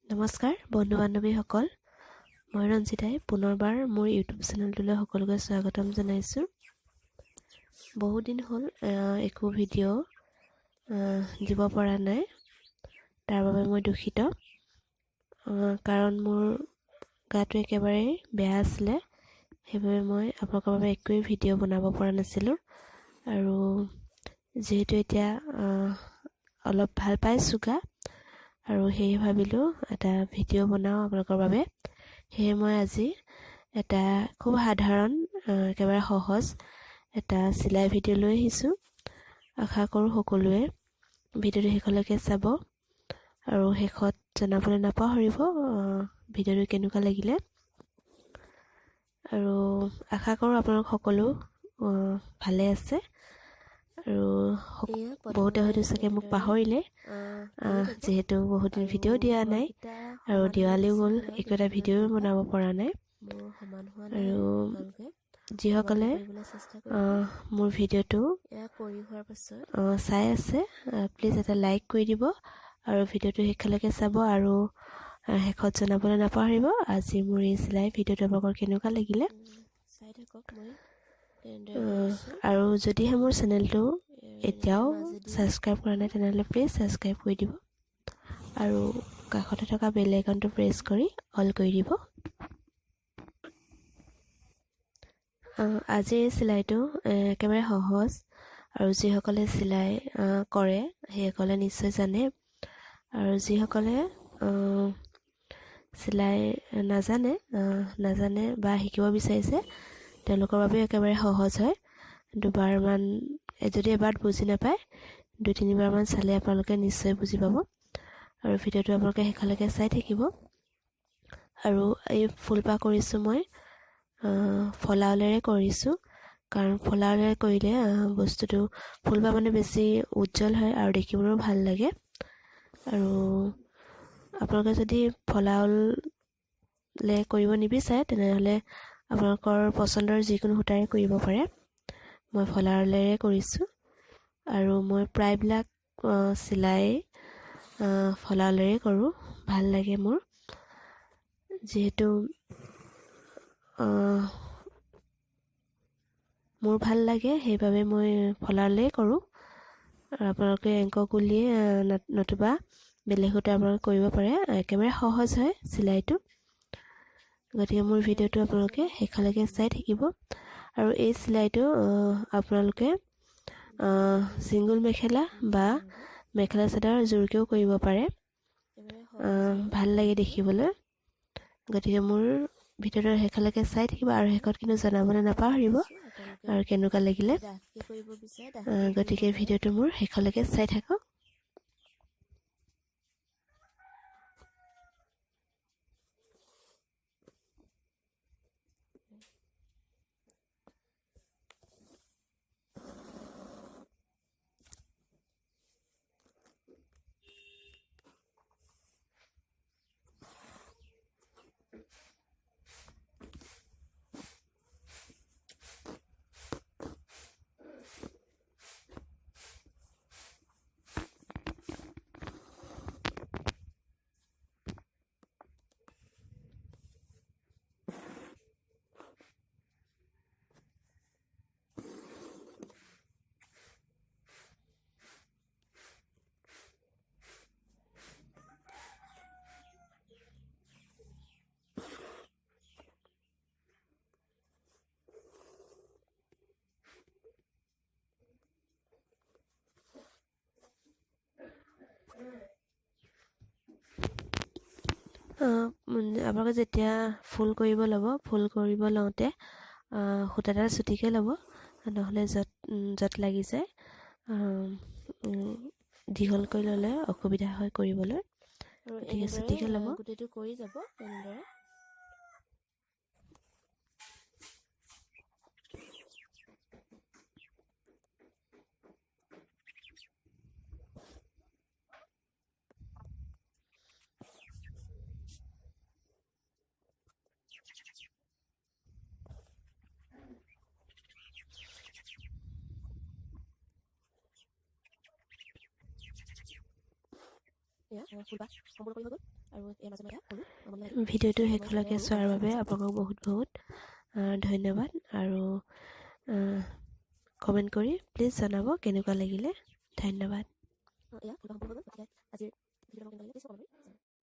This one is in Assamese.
নমস্কাৰ বন্ধু বান্ধৱীসকল, মই ৰঞ্জিতাই পুনৰবাৰ মোৰ ইউটিউব চেনেলটোলৈ সকলোকে স্বাগতম জনাইছোঁ। বহুদিন হ'ল একো ভিডিঅ' দিব পৰা নাই, তাৰ বাবে মই দুখিত। কাৰণ মোৰ গাটো একেবাৰেই বেয়া আছিলে, সেইবাবে মই আপোনালোকৰ বাবে একোৱেই ভিডিঅ' বনাব পৰা নাছিলোঁ। আৰু যিহেতু এতিয়া অলপ ভাল পাইছোঁ গা, আৰু সেয়ে ভাবিলোঁ এটা ভিডিঅ' বনাওঁ আপোনালোকৰ বাবে। সেয়ে মই আজি এটা খুব সাধাৰণ একেবাৰে সহজ এটা চিলাই ভিডিঅ' লৈ আহিছোঁ। আশা কৰোঁ সকলোৱে ভিডিঅ'টো শেষলৈকে চাব আৰু শেষত জনাবলৈ নাপাহৰিব ভিডিঅ'টো কেনেকুৱা লাগিলে। আৰু আশা কৰোঁ আপোনালোক সকলো ভালে আছে। আৰু বহুতে হয়তো চাগে মোক পাহৰিলে, যিহেতু বহুত দিন ভিডিঅ' দিয়া নাই আৰু দেৱালীও গ'ল, একো এটা ভিডিঅ'ও বনাব পৰা নাই। আৰু যিসকলে মোৰ ভিডিঅ'টো চাই আছে, প্লিজ এটা লাইক কৰি দিব আৰু ভিডিঅ'টো শেষলৈকে চাব আৰু শেষত জনাবলৈ নাপাহৰিব আজি মোৰ এই চিলাই ভিডিঅ'টো আপোনালোকৰ কেনেকুৱা লাগিলে। চাই থাকক মই। আৰু যদিহে মোৰ চেনেলটো এতিয়াও ছাবস্ক্ৰাইব কৰা নাই, তেনেহ'লে প্লিজ ছাবস্ক্ৰাইব কৰি দিব আৰু কাষতে থকা বেল আইকনটো প্ৰেছ কৰি অল কৰি দিব। আজিৰ এই চিলাইটো একেবাৰে সহজ আৰু যিসকলে চিলাই কৰে সেইসকলে নিশ্চয় জানে, আৰু যিসকলে চিলাই নাজানে বা শিকিব বিচাৰিছে তেওঁলোকৰ বাবে একেবাৰে সহজ হয়। দুবাৰমান যদি এবাৰ বুজি নাপায়, দুই তিনিবাৰমান চালে আপোনালোকে নিশ্চয় বুজি পাব। আৰু ভিডিঅ'টো আপোনালোকে শেষলৈকে চাই থাকিব। আৰু এই ফুলপাহ কৰিছোঁ মই ফলাউলেৰে কৰিছোঁ, কাৰণ ফলাউলেৰে কৰিলে বস্তুটো ফুলপাহ মানে বেছি উজ্জ্বল হয় আৰু দেখিবলৈও ভাল লাগে। আৰু আপোনালোকে যদি ফলাউলে কৰিব নিবিচাৰে, তেনেহ'লে আপোনালোকৰ পচন্দৰ যিকোনো সূতাৰে কৰিব পাৰে। মই ফলাউলেৰে কৰিছোঁ আৰু মই প্ৰায়বিলাক চিলাই ফলাউলেৰে কৰোঁ, ভাল লাগে মোৰ। যিহেতু মোৰ ভাল লাগে সেইবাবে মই ফলাউলেই কৰোঁ। আৰু আপোনালোকে এংক গুলিয়ে নতুবা বেলেগ সূতা আপোনালোকে কৰিব পাৰে, একেবাৰে সহজ হয় চিলাইটো। গতিকে মোৰ ভিডিঅ'টো আপোনালোকে শেষলৈকে চাই থাকিব। আৰু এই চিলাইটো আপোনালোকে ছিংগুল মেখেলা বা মেখেলা চাদৰ জোৰকৈও কৰিব পাৰে, ভাল লাগে দেখিবলৈ। গতিকে মোৰ ভিডিঅ'টো শেষলৈকে চাই থাকিব আৰু শেষত কিন্তু জনাবলৈ নাপাহৰিব আৰু কেনেকুৱা লাগিলে। গতিকে ভিডিঅ'টো মোৰ শেষলৈকে চাই থাকক। আপোনালোকে যেতিয়া ফুল কৰিব ল'ব, ফুল কৰিব লওঁতে সূতাডাল চুটিকৈ ল'ব, নহ'লে য'ত লাগি যায়। দীঘলকৈ ল'লে অসুবিধা হয় কৰিবলৈ, গতিকে চুটিকৈ ল'ব। গোটেইটো কৰি যাব এনেদৰে। এয়া ফুলপাহ সম্পূৰ্ণ কৰি হৈ গ'ল। আৰু ইয়াৰ মাজত মই এটা সৰু ভিডিঅ'টো শেষলৈকে চোৱাৰ বাবে আপোনালোকক বহুত বহুত ধন্যবাদ আৰু কমেণ্ট কৰি প্লিজ জনাব কেনেকুৱা লাগিলে। ধন্যবাদ। এয়া ফুলপাহ সম্পূৰ্ণ হৈ গ'ল। গতিকে আজিৰ ভিডিঅ'টো কেনেকুৱা লাগিলে প্লিজ কমেণ্ট কৰি জনাব।